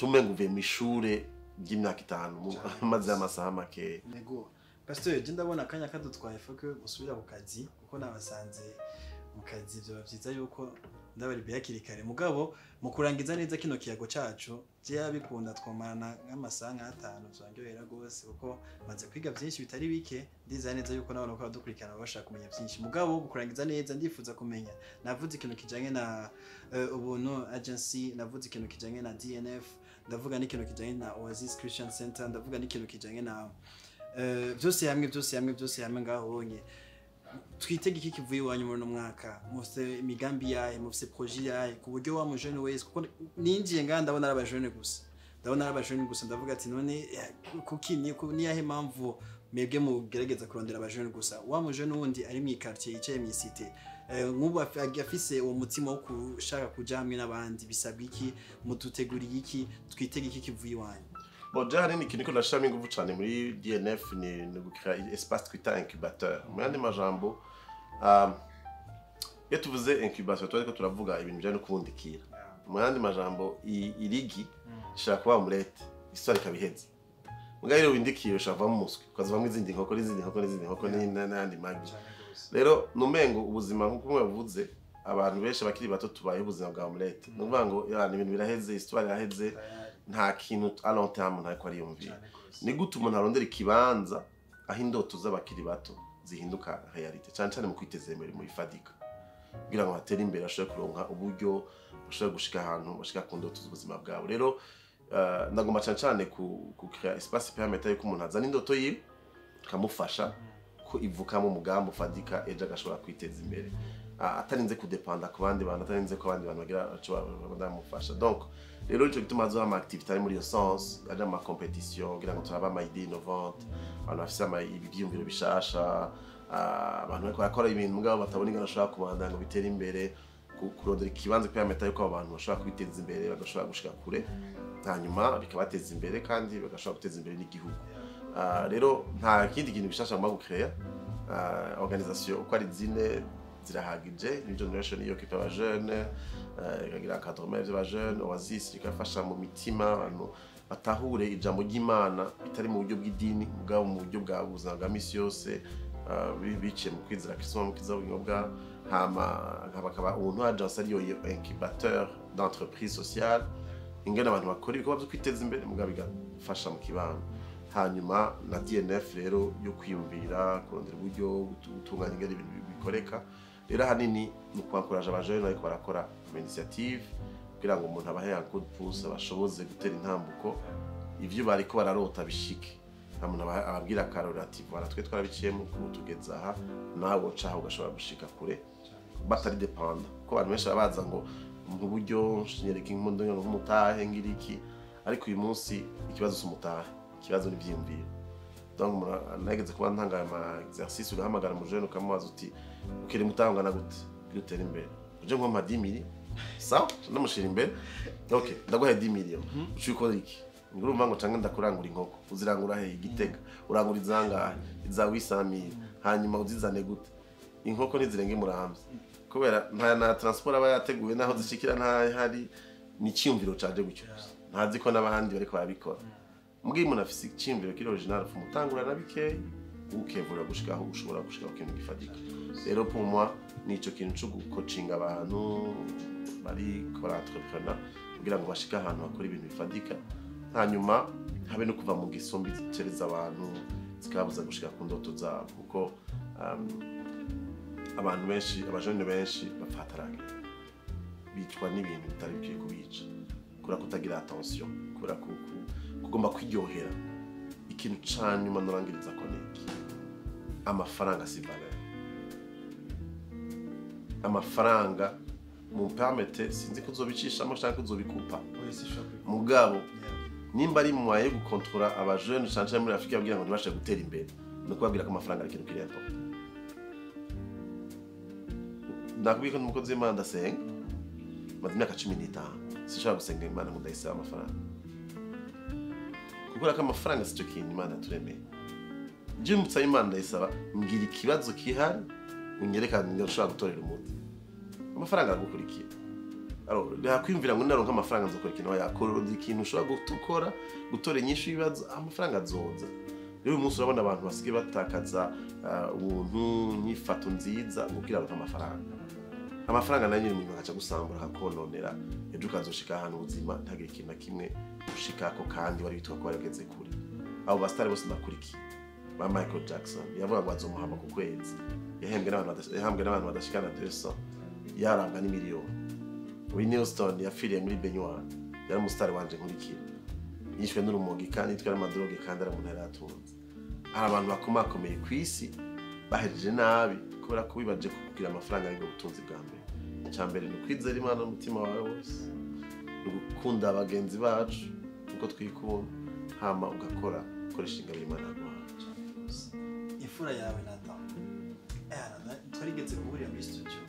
umengo uvuye mw'ishure ry'imyaka 5 maze amasaha make. Nego Pasteur, je ndabona akanya kadutwaye, faut que musubira ku kazi, kuko nabasanze mu kazi. Vyoba vyiza yuko ndabari hakiri kare. Mugabo mu kurangiza neza kino kiyago cacu, je yabikunda twomarana nk'amasaha nk'atanu, vyangyohera gose, kuko maze kwiga vyinshi bitari bike. Ndizera neza yuko n'abantu bakaba badukurikirana bashaka kumenya vyinshi. Mugabo mu kurangiza neza, ndifuza kumenya, navuze ikintu kijanye na Ubuntu Agency, navuze ikintu kijanye na DNF, ndavuga n'ikintu kijanye na Oasis Christian Center, ndavuga n'ikintu kijanye na byose hamwe, byose hamwe, byose hamwe. Ngaho honye twitege iki kivuye iwanyu muri uno mwaka? Mufite imigambi yahe? Mufite projet yahe ku buryo wa mujene wese? Kuko ninjiye ngaha ndabona ari abajene gusa, ndabona ari abajene gusa. Ndavuga ati none kuki ni yahe mpamvu mwebwe mugerageza kurondera abajene gusa? Wa mujene wundi ari mu quartier, yicaye mu cité, nk'ubu afise uwo mutima wo gushaka kuja hamwe n'abandi, bisabwa iki? Muduteguriye iki? Twitege iki kivuye iwanyu? Bon, déjà hanini ikintu ko ndashiramo ingufu cane muri DNF ni gukrea espace twita incubateur. Mu yandi majambo, iyo tuvuze incubation tuba ariko turavuga ibintu bijanye no kubundikira. Mu yandi majambo, irigi ishobora kuba omelette, histoire ikaba iheze. Mugabo iyo windikiye ushobora kuvamo umuswi, ukazivamo izindi nkoko n'izindi nkoko n'izindi nkoko n'ayandi magi. Rero numengo ubuzima, nk'uko mwavuze, abantu benshi bakiri bato tubayeho ubuzima bwa omelette. Ni ukuvuga ngo ya, ni ibintu biraheze, histoire iraheze, nta kintu à long terme umuntu ariko ariyumvira. Ni gute umuntu arondera ikibanza aho indoto z'abakiri bato zihinduka réalité, cyane cyane mu kwiteza imbere mu ifadika, kugira ngo batere imbere, bashobore kuronka uburyo bashobore gushika ahantu bashika ku ndoto z'ubuzima bwabo. Rero ndagomba cyane cyane ku créer espace permettre yuko umuntu azana indoto yiwe, tukamufasha ko ivukamo umugambi ufadika, ejo agashobora kwiteza imbere atarinze kudepanda ku bandi bantu, atarinze ko abandi bantu bagira ico bamufasha. Donc rero ico gituma hazoba ama activité ari muri iyo sens, aja mu ma compétition, kugira ngo turabe ama idée innovante, abantu bafise ivyiyumviro bishasha, abantu bariko barakora ibintu mugabo batabona ingene bashobora kubandanya ngo bitere imbere, kurondera ikibanza permettre yuko abo bantu bashobora kwiteza imbere, bagashobora gushika kure, hanyuma bikabateza imbere kandi bagashobora guteza imbere n'igihugu. Rero nta kindi kintu gishasha ngomba gucrea. Organisation uko ari zine zirahagije. New Generation iyo occupe aba jeune, ikagira encadrement y'aba jeune, Oasis ikafasha mu mitima abantu batahure ijambo ry'Imana bitari mu buryo bw'idini, mugabo mu buryo bwa buzima bwa misi yose, biciye mu kwizera Kristo mukiza w'ubugingo bwabo. Hama bakaba Ubuntu Agence ariyo incubateur d'entreprise sociale, ingene abantu bakora ibikorwa byo kwiteza imbere mugabo bigafasha mu kibano. Hanyuma na DNF rero yo kwiyumvira kurondera uburyo gutunganya ingene ibintu bikoreka. Rero ahanini ni ukwankuraje abajene bariko barakora ama initiative, kugira ngo umuntu abahe un coup de pouce, abashoboze gutera intambuko, ivyo bariko bararota bishike. Nta muntu ababwira akarorero ati voilà, twe twarabiciyemo ubu tugeze aha, nawe woca aho ugashobora gushika kure batari dépendant. Kuko abantu benshi baba baza ngo mu buryo nyereka inkondo nk'umutahe ngira iki, ariko uyu munsi ikibazo si umutahe, ikibazo ni ivyiyumviro. Donc nageze kuba ntanga ama exercice, ugahamagara umujene ukamubaza uti ukiri mutahe ungana gute kugira utere imbere? Uje nko mpa 10 millions, sawa, ndamushira imbere, okay, ndaguhaye 10 millions, uciye ukora iki? Ngurumva ngo canke ndakurangura inkoko. Uzirangura he? Igitega. Urangura izangahe? Iza 800,000. Hanyuma uzizane gute? Inkoko ntizirenga imuramvya kubera nta na transport aba yateguye, naho zishikira nta hari. Ni icyumviro caje gutyo gusa, ntazi ko n'abandi bariko barabikora. Mbwiye umuntu afise icyumviro kiri original, umutangura na bikeyi, ukevura gushika aho ushobora gushika ku kintu gifatika. Rero pour moi ni ico kintu co gukocinga abantu bari kora entrepreneur kugira ngo bashike ahantu bakora ibintu bifatika, hanyuma habe no kuva mu ngeso mbi zicereza abantu, zikababuza gushika ku ndoto zabo, kuko abantu benshi, abajene benshi bapfa hataragera, bicwa n'ibintu bitari bikwiye kubica kubera kutagira attention, kubera kugomba kwiryohera. Ikintu ca nyuma norangiriza ko niki: amafaranga si valeur. Amafaranga, mumpermette, sinzi ko uzobicishamo canke ko uzobikupa, mugabo nimba ari moyen yo gukontrola abajene cane cane muri Afrika kugira ngo ntibashe gutera imbere, ni ukubabwira ko amafaranga ari ikintu kiri important. Nakubwiye ko ndi umukozi w'Imana, ndasenga, maze imyaka 15 sinshobora gusenga Imana ngo ndayisaba amafaranga, kubera ko amafaranga sico kintu Imana yaturemeye. Je nsaba Imana, ndayisaba mbwira ikibazo kihari, unyerekane ingene ushobora gutorera umuti. Amafaranga aragukurikira. Alors, kwiyumvira ngo naronka amafaranga nzokora ikintu, yakora ikintu ushobora gukora gutora inyishu y'ibibazo, amafaranga azoza. Rero uyu munsi urabona abantu basigaye batakaza ubuntu, inyifato nziza, ngo kugira baronke amafaranga. Amafaranga nayo nyine umuntu agaca gusambura, akakononera, ejo ukazoshika ahantu ubuzima ntagire ikintu na kimwe ushikako kandi wari witwa ko wari ugeze kure. Abo basitari bose ndakurikiye, ba Michael Jackson yavuga ngo azomuhamba ku kwezi, yahembwe n'abantu badashikana 200, yarambwa n'imiliyoni. Whitney Houston yapfiriye muri baignoire, yari umusitari wanje nkurikira, yishwe n'urumogi kandi yitwa n'amadroge, kandi ari umuntu yari atunze. Hari abantu bakomakomeye ku isi bahejeje nabi kubera ko bibaje kugira amafaranga aribwo butunzi bwa mbere. Icya mbere ni ukwizera Imana n'umutima wawe wose, ni ugukunda bagenzi bacu uko twikunda, hama ugakora ukoresha ingabire Imana yaguhaye. Imfura yawe Nathan, twarigeze guhurira muri studio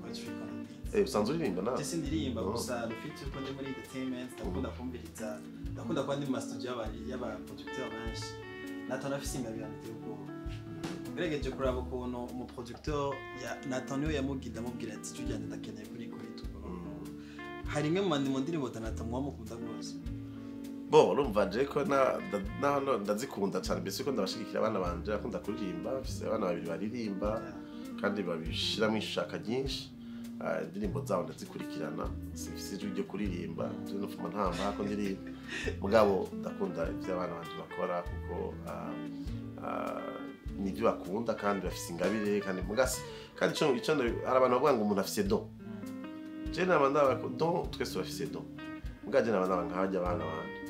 kwa Tricon Beats. Usanzwe uririmba nawe? Je sindirimba, Oh. gusa rufite uko ndi muri entertainment, ndakunda kumviriza, ndakunda kuba ndi mu mastudio y'aba producteur benshi. Nathan afise ingabire iteye ubwoba. Ngerageje kuraba ukuntu umuproducteur ya Nathan niwe yamubwira, amubwira ati: "Julian, ndakeneye kuri kuri Hari imwe mu ndirimbo za Nathan muba mukunda rwose. Bo urumva je ko ndazikunda cyane, mbese ko ndabashigikira abana banje bakunda kuririmba. Mfise abana babiri baririmba kandi babishiramo ishaka ryinshi. Indirimbo zabo ndazikurikirana. Simfise ijwi ryo kuririmba, je nufuma ntamba ko ndirimba, mugabo ndakunda ivyo abana banje bakora kuko nivyo bakunda kandi bafise ingabire. Kandi mugasi kandi ico hari abantu bavuga ngo umuntu afise don. Je naba ndaba ko don, twese turafise don, mugabo je naba ndaba nk'abarya abana banje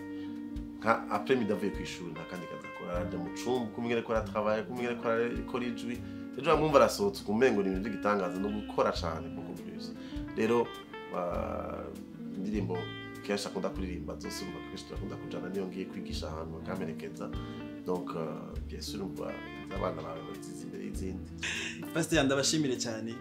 nka après midi avuye kw'ishuri, nta kandi kazi akora, araja mu cumba kumwe ko aratravaille, kumwe ko arakora ijwi, ejo bamwumva arasohotse ukumengo ni ibintu by'igitangaza, no gukora cane beaucoup plus. Rero indirimbo kenshi akunda kuririmba zose urumva kenshi turakunda kujana niyo ngiye kwigisha ahantu bakamperekeza. Donc bien sûr urumva abana bawe baziza imbere y'izindi. Pasiteri, ndabashimire cyane.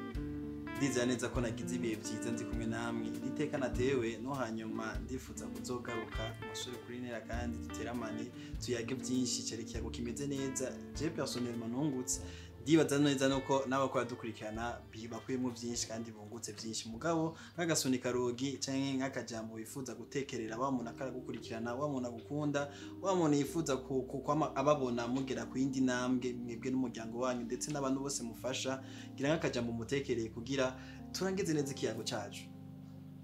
Ndizera neza ko nagize ibihe byiza ndi kumwe namwe. Iri teka natewe no hanyuma ndifuza kuzogaruka umusore kuri nera kandi duteramane, tuyage byinshi. Cyari ikiyago kimeze neza. Je personnellement nungutse, ndibaza neza nuko n'abakora dukurikirana bakuyemo byinshi kandi bungutse byinshi. Mugabo nk'agasunika rugi canke nk'akajambo wifuza gutekerera wa muntu akaragukurikirana, wa muntu agukunda, wa muntu yifuza kwama ababona mugera ku yindi ntambwe, mwebwe n'umuryango wanyu ndetse n'abantu bose mufasha, gira nk'akajambo mutekereye kugira turangize neza ikiyago cacu.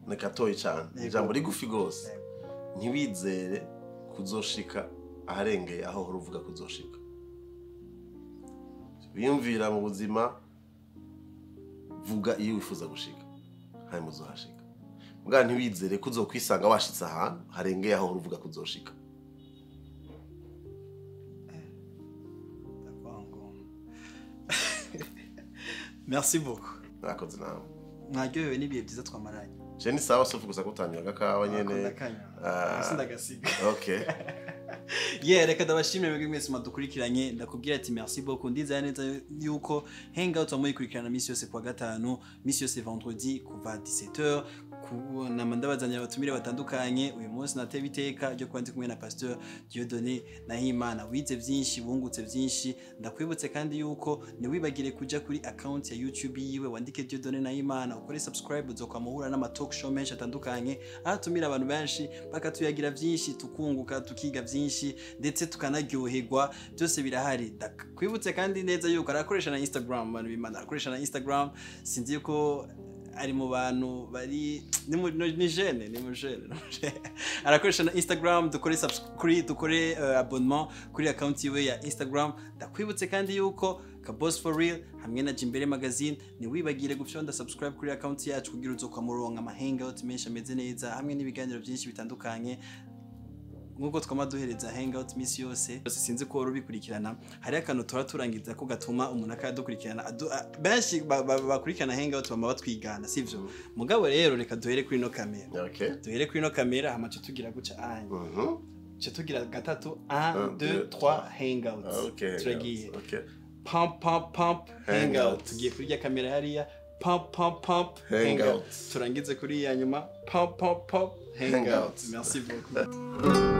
Ni gatoyi cane. Yego. Ijambo rigufi gose: ntiwizere kuzoshika aharengeye aho uhora uvuga kuzoshika. Wiyumvira mu buzima, vuga iyo wifuza gushika hanyuma uzohashika. Mugabo ntiwizere ko uzokwisanga washitse ahantu harengeye aho uhora uvuga kuzoshika. Ndavuga ngo merci beaucoup. Mwakoze nawe. Mwaryohewe n'ibihe byiza twamaranye? Je ni sawa, sauf gusa kutanywa agakawa nyene. Akunda kanywa. Ah. Ndagasiga. Okay. Yeah, reka ndabashimire mwebwe mwese mwadukurikiranye. Ndakubwira ati merci beaucoup. Ndizera neza yuko hangout muyikurikirana misi yose kuwa gatanu, misi yose vendredi kuva 17h. Nama ndabazanira abatumire batandukanye. Uyu munsi natewe iteka ryo kuba ndi kumwe na Pasteur Dieudonné Nahimana. Wize byinshi, wungutse byinshi. Ndakwibutse kandi yuko ntiwibagire kuja kuri account ya YouTube yiwe, wandike Dieudonné Nahimana, ukore subscribe, uzokwama n'ama talk show menshi atandukanye aho atumira abantu benshi bakatuyagira byinshi, tukunguka, tukiga byinshi ndetse tukanaryoherwa. Byose birahari. Ndakwibutse kandi neza yuko arakoresha na Instagram. Abantu b'Imana, arakoresha na Instagram. Sinzi yuko ari mu bantu bari ni mu- ni jeune, ni mu jeune, ni mu jeune. Arakoresha na Instagram. Dukore kuri dukore abonnement kuri account yiwe ya Instagram. Ndakwibutse kandi yuko Kabos for real hamwe na Jimbere Magazine, ntiwibagire gufyonda subscribe kuri account yacu kugira uzokwama ama hangout menshi ameze neza hamwe n'ibiganiro byinshi bitandukanye nk'uko twama duhereza hangout misi yose. Sinzi ko wari ubikurikirana, hari akantu tura turangiza ko gatuma umuntu akadukurikirana. Benshi bakurikirana hangout bama batwigana, sivyo? Mugabo rero reka duhere kuri ino kamera. Okay. Duhere kuri ino kamera, hama tuce tugira guca anya, tuce tugira gatatu: 1, Un, 2, deux, 3, hangout. Okay. Turagiye. Okay. Pump, pump, pump, hangout. Hangout. Tugiye kuri rya kamera hariya: pump, pump, pump, Hangout. hangout. Turangize kuri iya nyuma: pump, pump, pump, hangout. Hangout. Merci beaucoup.